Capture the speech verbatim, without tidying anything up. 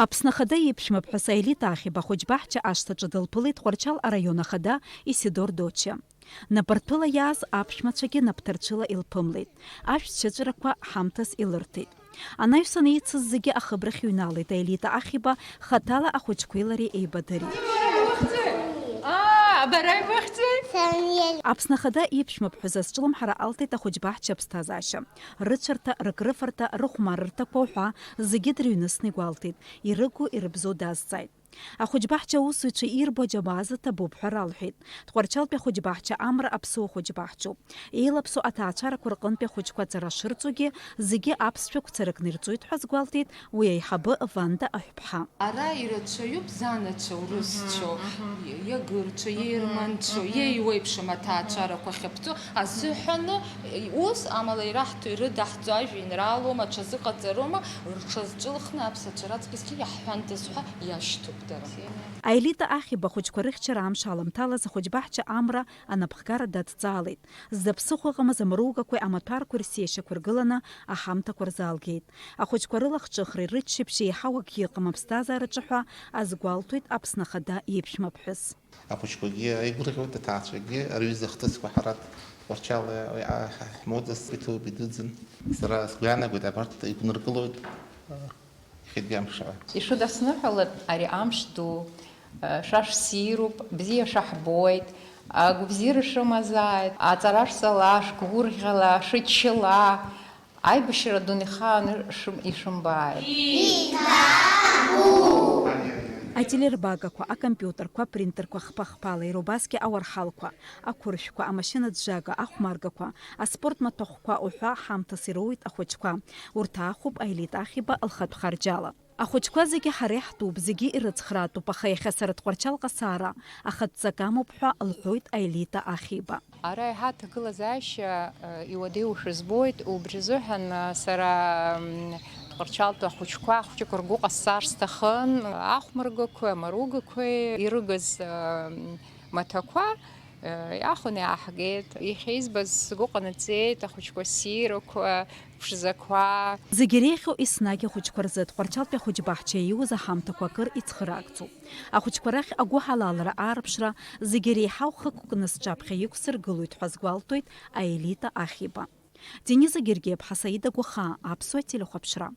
Аԥсны Ахада иеиԥшәмаԥҳәыс Аелита Ахиба ахәыҷбаҳча ашҭаҿы дылԥылеит Тҟәарчал араион ахада Исидор Доча. Набарҭәыла иааз аԥшәмацәагьы напҭарцәыла илԥымлеит. Ашәҭ шьаҵәрақәа ҳамҭас илырҭеит. Анаҩсан еицыз зегьы ахыбрахь иҩналеит Аелита Ахиба, хаҭала ахәыҷқәеи лареи еибадырит. Аа, бара ибыхьӡи? Аԥсны Ахада иеиԥшәмаԥҳәыс азҿлымҳара алҭеит ахәыҷбаҳча аԥсҭазаашьа. Рыцәарҭа, рыкрыфарҭа, рыхәмарырҭақәа уҳәа зегьы дырҩнысны игәалҭеит, ирыгу, ирыбзоу дазҵааит. Ахәыҷбаҳча аусзуҩцәа ирбо аџьабаа азы ҭабуп ҳәа ралҳәеит. Тҟәарчалтәи ахәыҷбаҳча Амра аԥсуа хәыҷбаҳчоуп. Еилаԥсоу аҭаацәарақәа рҟынтәи ахәыҷқәа аҵара шырҵогьы, зегьы аԥсшәа қәцаракны ирҵоит ҳәа азгәалҭеит уи аиҳабы Ванда Аҳәԥҳа. Ара ирацәаҩуп занацәа урысцәоу, иа-, иагырцәа, иерманцәа, иеиуеиԥшым аҭаацәарақәа ахьаԥҵәо азыҳәаны, ус, амала ираҳҭо, ирыдаҳҵо ажәеинраалоума, аҽазыҟаҵароума, рҽазҿылхны аԥсацәа раҵкысгьы иаҳҳәандаз ҳәа иашьҭоуп дара. Аелита Ахиба ахәыҷқәа рыхьчара амш аламҭалаз ахәыҷбаҳча Амра анапхгара дадҵаалеит. Зда ԥсыхәа ыҟамыз амаругақәеи амаҭәарқәеи рсиашьақәа ргыланы аҳамҭақәа рзаалгеит. Ахәыҷқәа рылахҿыхреи рыччаԥшьи еиҳау акгьы ыҟам аԥсҭазаараҿы ҳәа азгәалҭоит Аԥсны Ахада иеиԥшәмаԥҳәыс. Ахәыҷқәагьы еигәырӷьоит, аҭаацәагьы, рҩыза ахҭысқәа ҳара Тҟәарчал, а, ҳмоуӡарц иҭоуп, идуӡӡан. Сара сгәы иаанагоит, абарҭ иқәнаргылоит, а, иахьатәи амшала. Ишыдысныҳәалак, ари амш ду, а, шәа шәссируп, бзиа шәаҳбоит, агәабзиара шәымазааит, аҵара шәҵала, шәгәырӷьала, шәыччала. Аибашьра дунеихааны шәым-, ишәымбааит. Ателербагақәа, акомпиутерқәа, апринтерқәа хԥа-хԥала, иара убасгьы ауарҳалқәа, ақәыршәқәа, амашьынаӡәӡәага, ахәмаргақәа, аспорт маҭәахәқәа уҳәа ҳамҭас ироуеит ахәыҷқәа. Урҭ аахәоуп Аелита Ахиба лхатә харџьала. Ахәыҷқәа зегьы ҳара иаҳтәуп, зегьы ирыцхраатәуп, аха иахьа сара Тҟәарчалҟа саара ахатә ҵак амоуп ҳәа лҳәоит Аелита Ахиба. Ара еиҳа аҭагылазаашьа, э, иуадаҩушәа збоит, убри азыҳәан, э, сара, м, Тҟәарчалтәи ахәыҷқәа, ахәыҷқәа ргәы ҟасҵар сҭахын, ахәмаргақәеи, амаругақәеи ирыгыз, э, м, маҭәақәа, э, иаахәаны иааҳгеит. Иахьа избаз сгәы ҟанаҵеит, ахәыҷқәа ссирақәа, ԥшӡақәа. Зегь иреиӷьу еснагь ахәыҷқәа рзы Тҟәарчалтәи ахәыҷбаҳча ииуз аҳамҭақәа акыр ицхыраагӡоуп. Ахәыҷқәа рахь агәыҳалалра, аарԥшра, зегь иреиҳау хықәкны сҿаԥхьа иқәсыргылоит ҳәа азгәалҭоит Аелита Ахиба. Дениза Гергиаԥҳа, Саида Гәахаа, Аԥсуа телехәаԥшра.